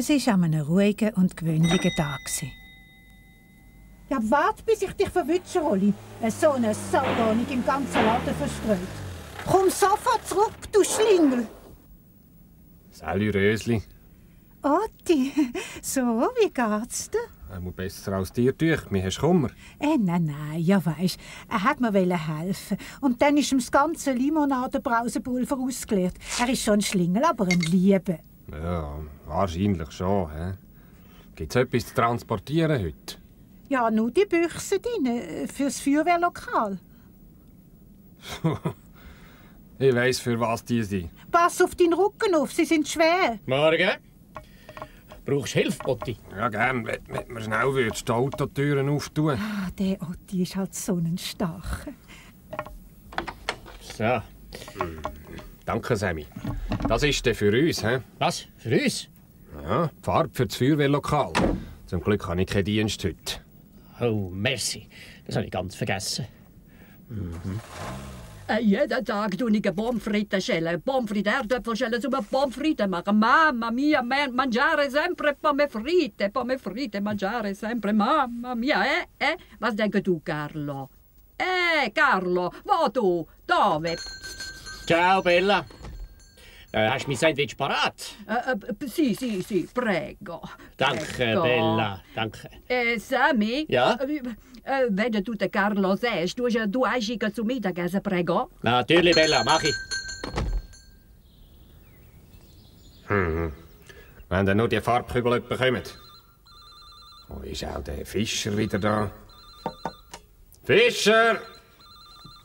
Es war an einem ruhigen und gewöhnlichen Tag. Ja, warte, bis ich dich verwünsche, Rolli. So eine Sau gar nicht im ganzen Laden verstreut. Komm sofort zurück, du Schlingel. Salut, Rösli. Otti, so, wie geht's dir? Er muss besser als dir durch. Mir hast Kummer. Nein, ja weisst, er hat mir helfen. Und dann ist ihm das ganze Limonadenbrausepulver ausgeleert. Er ist schon ein Schlingel, aber ein Liebe. Ja, wahrscheinlich schon. Gibt es etwas zu transportieren heute? Ja, nur die Büchse drin, fürs Feuerwehrlokal. Ich weiss, für was die sind. Pass auf deinen Rücken auf, sie sind schwer. Morgen. Brauchst du Hilfe, Otti? Ja, gern. Wenn wir schnell die Autotüren auftun. Ah, der Otti ist halt so ein Stacher. So. Danke, Sammy. Das ist der für uns, hä? Was? Für uns? Ja, die Farbe für das Feuerwehrlokal. Zum Glück habe ich keinen Dienst heute. Oh, merci. Das habe ich ganz vergessen. Jeden Tag tue ich Pommes frites schälen. Pommes frites, Erdäpfelschälen zum Pommes frites machen. Mamma mia, mangiare sempre pommes frites, mangiare sempre. Mamma mia, Was denkst du, Carlo? Carlo, wo du? Dove? Ciao, Bella. Hast du mein Sandwich parat? Sì, prego. Danke, Prego. Bella, danke. Sammy? Ja? Wenn du den Carlo siehst, du einschicken zum Mittagessen, prego? Natürlich, Bella, mach ich. Wenn dann nur die Farbkübel bekommen. Wo ist auch der Fischer wieder da? Fischer!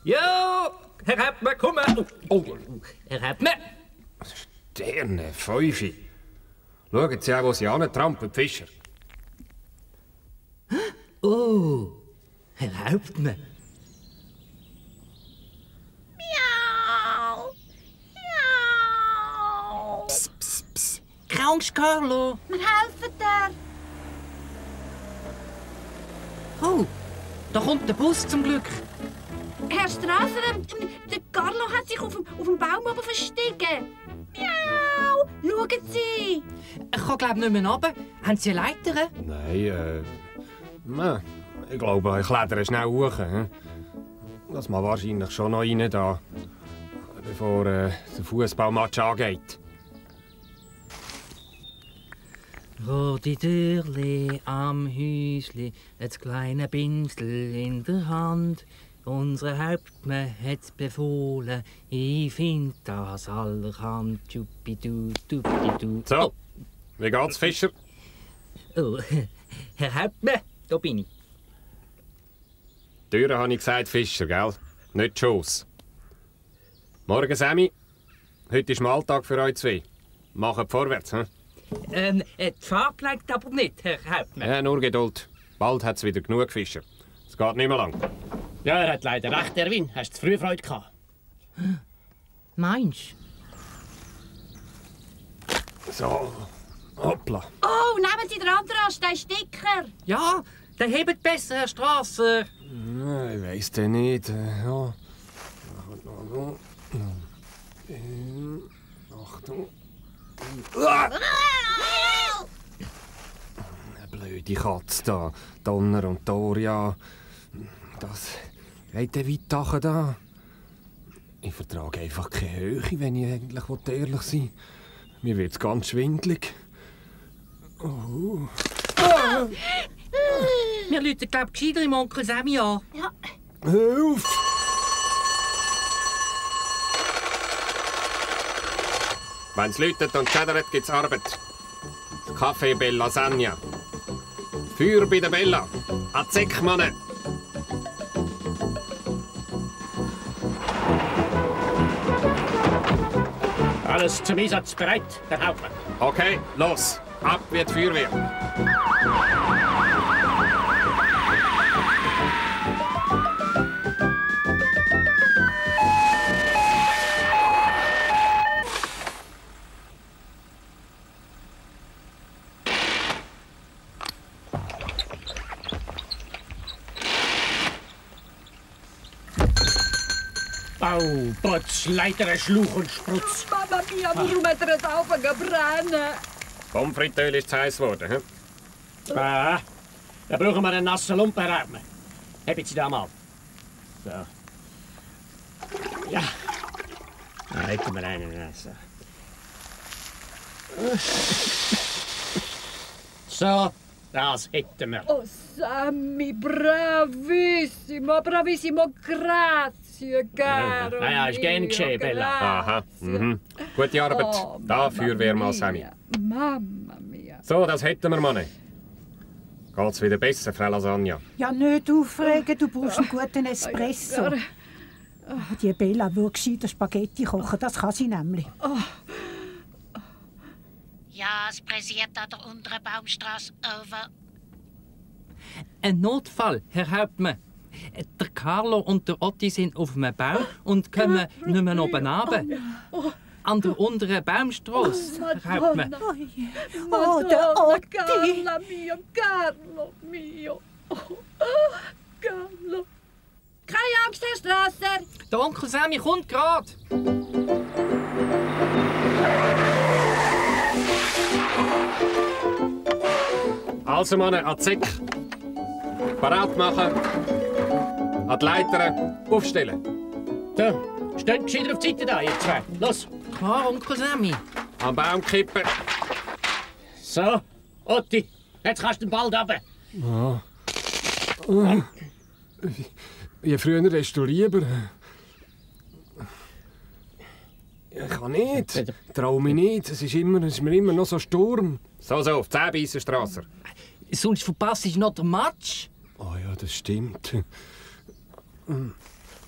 Jo, Herr Hauptmann, komm mal. Oh, Herr Hauptmann. Sterne, Fäufi. Schauen Sie auch, wo sie antrampeln, Fischer. Oh, Herr Hauptmann. Miau! Miau! Psst. Keine Angst, Carlo. Wir helfen dir. Oh, da kommt der Bus zum Glück. Herr Strasser, der Carlo hat sich auf dem Baum oben versteckt. Miau! Schauen Sie! Ich kann glaube nicht mehr runter. Haben Sie eine Leiter? Nein, ich glaube, ich klettere schnell hoch. Das mal wahrscheinlich schon noch rein da, bevor der Fußballmatch angeht. Rote Türli am Häusli, das kleine Pinsel in der Hand. Unsere Hauptmann hat's befohlen, ich find das allerhand. Tschupidu, tupidu. So, wie geht's, Fischer? Oh, Herr Hauptmann, da bin ich. Türen habe ich gesagt, Fischer, gell? Nicht die Schoss. Morgen, Sammy. Heute ist Alltag für euch zwei. Macht vorwärts, hm? Die Fahrt bleibt aber nicht, Herr Hauptmann. Ja, nur Geduld. Bald hat's wieder genug Fischer. Es geht nicht mehr lang. Ja, er hat leider recht, Erwin. Hast du zu früh Freude gehabt? Meinst du? So, hoppla. Oh, nehmen Sie den anderen Ast, den Sticker. Ja, der hebt besser, Herr Strasser. Ich weiss den nicht. Ja. Achtung. Eine blöde Katze da. Donner und Doria. Das geht dann weit runter da. Ich vertrage einfach keine Höhe, wenn ich eigentlich ehrlich sein will. Mir wird's ganz schwindelig. Oh. Wir rufen, glaube ich, gescheiter im Onkel Sammy an. Ja. Hör auf! Wenn es läutet und schädert, gibt's Arbeit. Kaffee Bella Lasagna. Feuer bei der Bella. Azek, Mann. Alles zum Einsatz bereit, Herr Hauptmann. Okay, los. Ab wird Feuerwehr. Oh, Potz, Leiter, Schluch und Sprutz. Mamma mia, warum hat er das aufgebrannt? Pommes frites ist zu heiß geworden. Hm? Ah, dann brauchen wir einen nassen Lumpen, Herr Hauptmann. Haben Sie da mal. So. Ja. Dann hätten wir einen. So, das hätten wir. Oh, Sammy, bravissimo, bravissimo, grazie, caro. Ja, ist gern geschehen, Bella. Aha. Mhm. Gute Arbeit. Oh, Dafür wäre mal Sammy. Mamma mia. So, das hätten wir, Mann. Geht's wieder besser, Frau Lasagna? Ja, nicht aufregen, du brauchst einen guten Espresso. Die Bella will gescheiter Spaghetti kochen, das kann sie nämlich. Ja, es pressiert an der unteren Baumstraße. Over. Ein Notfall, Herr Hauptmann. Der Carlo und der Otti sind auf einem Baum und kommen nicht mehr oben runter. An der unteren Baumstrasse, Herr Hauptmann. Oh, der Otti! Carla mio, Carlo mio. Carlo. Keine Angst, Herr Strasser. Der Onkel Sammy kommt gerade. Also, Mann, an die Säcke. Parat machen. An die Leitern. Aufstellen. So, steht gescheiter auf die Seite da, ihr zwei. Los. Klar, Onkel Sammy. Am Baum kippen. So, Otti, jetzt kannst du den Ball runter. Je früher, desto lieber. Ich kann nicht. Trau mich nicht. Es ist mir immer noch so Sturm. So, auf 10 Beissen, Strasser. Sonst verpasse ich noch den Match. Oh ja, das stimmt.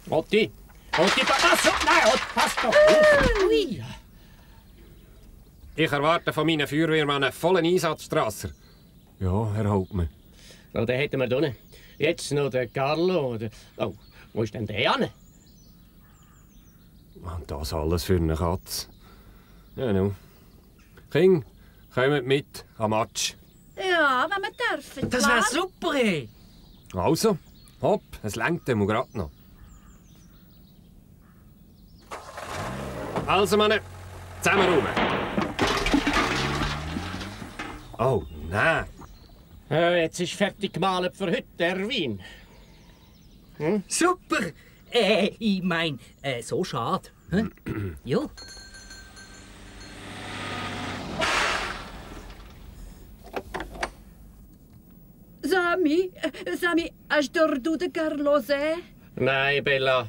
Otti, pass auf! Nein, Otti, pass doch auf! Ui. Ich erwarte von meinen Feuerwehrmännern einen vollen Einsatz, Strasser. Ja, Herr Hauptmann. So, den hätten wir da. Jetzt noch der Carlo. Oh, wo ist denn der Anne? Und das alles für eine Katze. Ja, nun. King, kommt mit am Match. Ja, wenn wir dürfen. Das wäre super, ey. Also, hopp, es lenkt dem grad noch. Also, Mann, zusammen rum. Oh, nein. Jetzt ist fertig gemahlen für heute, der Wein. Super. Ich mein, so schade. Hm? Ja. Sammy, hast du den Carlo gesehen? Nein, Bella,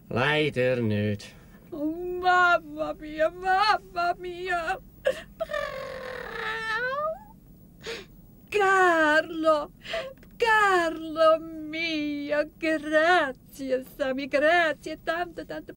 leider nicht. Oh, Mamma mia, Mamma mia. Carlo, Carlo mio, grazie Sammy, grazie, tanto, tanto.